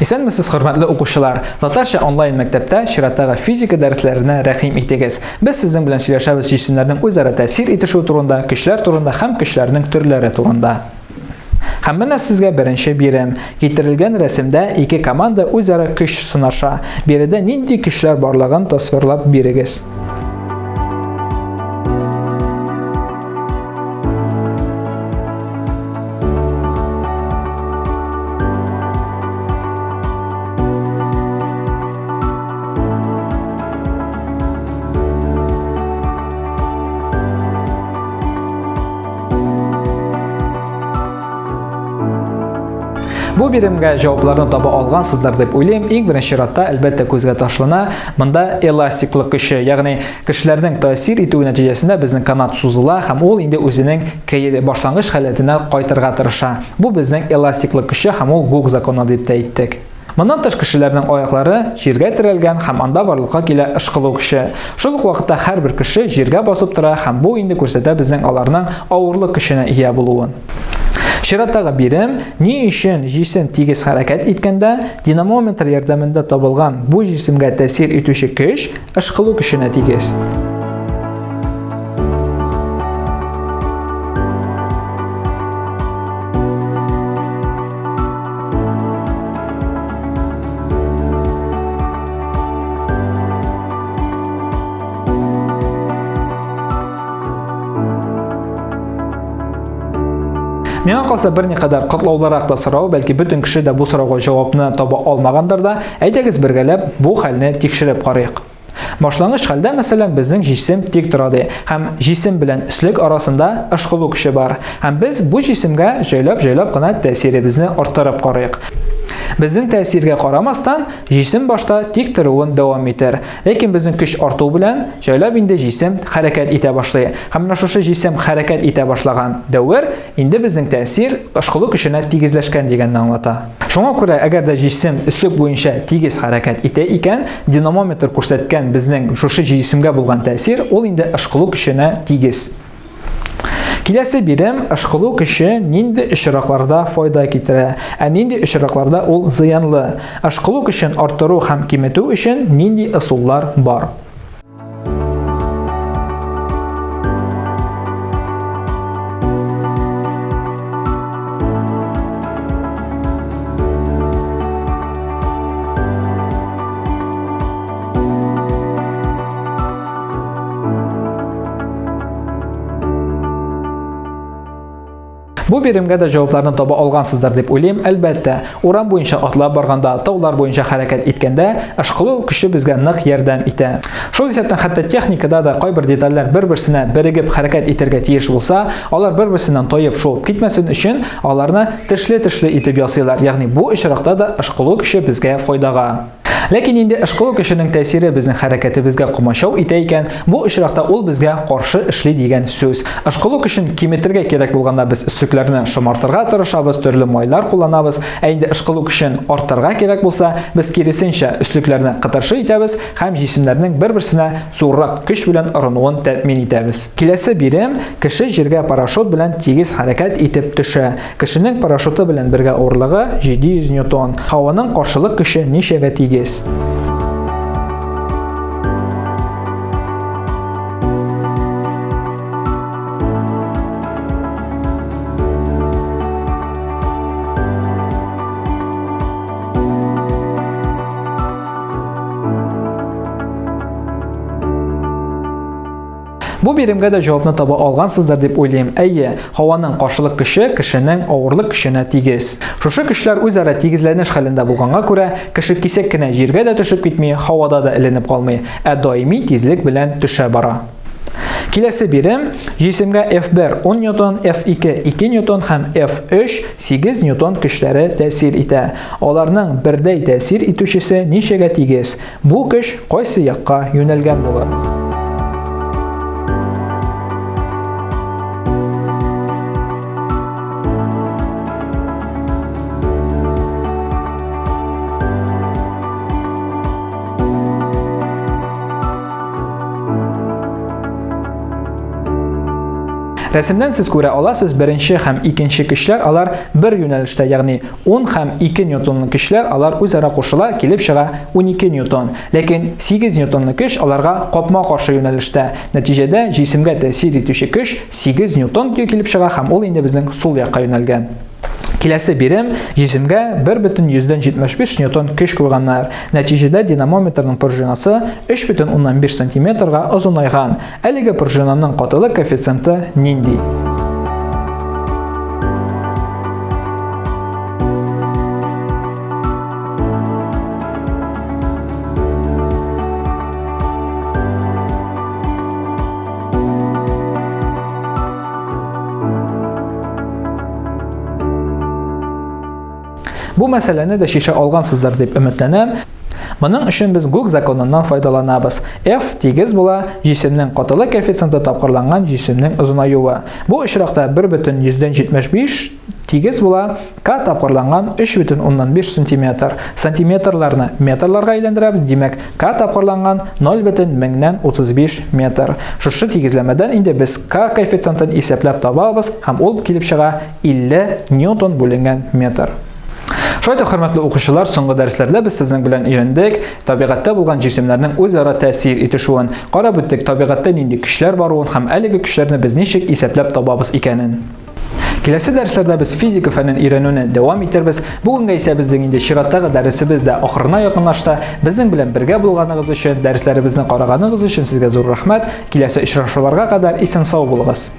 Исәнмесез, хөрмәтле укучылар! Татарча онлайн мәктәптә чираттагы физика дәресләренә рәхим итегез. Без сезнең белән сөйләшәбез җисемнәрнең үзара тәэсир итешүе турында, көчләр турында һәм көчләрнең төрләре турында. Һәм менә сезгә беренче бирем. Китерелгән рәсемдә ике команда үзара көч сынаша. Биредә нинди көчләр барлыгын тасвирлап бирегез. Бу биремгә җавапларны таба алгансыздыр дип уйлыйм. Иң беренче чиратта, әлбәттә, күзгә ташлана. Монда эластиклык көче, ягъни кешеләрнең тәэсир итүе нәтиҗәсендә безнең канат сузыла һәм ул инде үзенең башлангыч халәтенә кайтырга тырыша. Бу безнең эластиклык көче һәм ул Гук законы дип тә әйттек. Моннан тыш кешеләрнең аяклары җиргә терәлгән һәм анда барлыкка килә ышкылу көче. Шул ук вакытта һәрбер кеше җиргә басып тора һәм бу инде күрсәтә безнең аларның авырлык көченә ия булуын. Чираттагы бирем, ни өчен җисем тигез хәрәкәт иткәндә динамометр ярдәмендә табылган бу җисемгә тәэсир итүче көч ышкылу көченә тигез? Миңа калса берникадәр катлаулырак та сорау, бәлки бөтен кеше дә бу сорауга җавапны таба алмагандыр да. Әйдәгез бергәләп бу хәлне тикшереп карыйк. Башлангыч хәлдә, мәсәлән, безнең җисем тик тора ди, һәм җисем белән өслек арасында ышкылу көче бар. Һәм без бу җисемгә җайлап-җайлап кына тәэсиребезне арттырып карыйк. Безнең тәэсиргә карамастан, җисем башта тик торуын дәвам итәр. Ләкин безнең көч арту белән, җайлап инде җисем хәрәкәт итә башлый. Һәм менә шушы җисем хәрәкәт итә башлаган дәвер инде безнең тәэсир ышкылу көченә тигезләшкән дигәнне аңлата. Шуңа күрә, әгәр дә җисем өслек буенча тигез хәрәкәт итә икән, динамометр күрсәткән безнең шушы җисемгә булган тәэсир, ул инде ышкылу көченә тигез. Киләсе бирем ышкылу көче нинди очракларда файда китерә, ә нинди очракларда ул зыянлы? Ышкылу көчен арттыру һәм киметү өчен нинди ысуллар бар? Бу биремгә дә җавапларны таба алгансыздыр дип уйлыйм. Әлбәттә, урам буенча атлап барганда, таулар буенча хәрәкәт иткәндә, ышкылу көче безгә нык ярдәм итә. Шул исәптән хәтта техникада да кайбер детальләр бер-берсенә берегеп хәрәкәт итәргә тиеш булса, алар бер-берсеннән таеп шуып китмәсен өчен, аларны тешле-тешле итеп ясыйлар. Ягъни бу очракта да ышкылу көче безгә файдага. Ләкин инде ышкылу көченең тәэсире безнең хәрәкәтебезгә комачау итә икән, бу очракта ул безгә каршы эшли дигән сүз. Ышкылу көчен киметергә кирәк булганда без өслекләрне шомартырга тырышабыз, төрле майлар кулланабыз, ә инде ышкылу көчен арттырырга кирәк булса, без киресенчә өслекләрне кытыршы итәбез һәм җисемнәрнең бер-берсенә зуррак көч белән орынуын тәэмин итәбез. Киләсе бирем, кеше җиргә парашют белән тигез хәрәкәт итеп төшә. Кешенең парашюты белән бергә авырлыгы 700 ньютон. Һаваның каршылык көче ничәгә тигез? Бу биремгә дә җавапны таба алгансыздыр дип уйлыйм. Әйе, һаваның каршылык көче кешенең авырлык көченә тигез. Шушы көчләр үзара тигезләнеш хәлендә булганга күрә, кеше кисәк кенә җиргә дә төшеп китми, һавада да эленеп калмый, ә даими тизлек белән төшә бара. Киләсе бирем, җисемгә F1 10 ньютон, F2 2 ньютон һәм F3 8 ньютон көчләре тәэсир итә. Аларның бердәй тәэсир итүчесе ничәгә тигез? Бу көч кайсы якка юнәлгән булыр? Рәсемнән сез күрә аласыз, беренче һәм икенче көчләр алар бер юнәлештә, ягъни 10 һәм 2 ньютонлы көчләр алар үзара кушыла, килеп чыга 12 ньютон. Ләкин 8 ньютонлы көч аларга капма-каршы юнәлештә. Нәтиҗәдә җисемгә тәэсир итүче көч 8 ньютон килеп чыга һәм ул инде безнең сул якка юнәлгән. Киләсе бирем җисемгә 1,75 ньютон көч куйганнар. Нәтиҗәдә динамометрның пружинасы 3,5 сантиметрга озынайган. Әлеге пружинаның катылык коэффициенты нинди? Бу мәсьәләне дә чишә алгансыздыр дип өметләнәм. Моның өчен без Гук законыннан файдаланабыз. F тигез була җисемнең катылык коэффициенты тапкырланган җисемнең озынаюы. Бу очракта 1,75 тигез була К тапкырланган 3,5 сантиметр. Сантиметрларны метрларга әйләндерәбез, димәк, К тапкырланган 0,1035 метр. Шушы тигезләмәдән инде без К коэффициентын исәпләп табабыз һәм ул килеп чыга 50 ньютон бүленгән метр. Шулай итеп, хөрмәтле укучылар, соңгы дәресләрдә без сезнең белән өйрәндек табигатьтә булган җисемнәрнең үзара тәэсир итешүен, карап үттек табигатьтә нинди көчләр баруын һәм әлеге көчләрне без ничек исәпләп табабыз икәнен. Киләсе дәресләрдә без физика фәнен өйрәнүне дәвам итербез. Бүгенгә исә безнең инде чираттагы дәресебез дә ахырына якынлашты. Безнең белән бергә булганыгыз өчен, дәресләребезне караганыгыз өчен сезгә зур рәхмәт. Киләсе очрашуларга кадәр исән-сау булыгыз.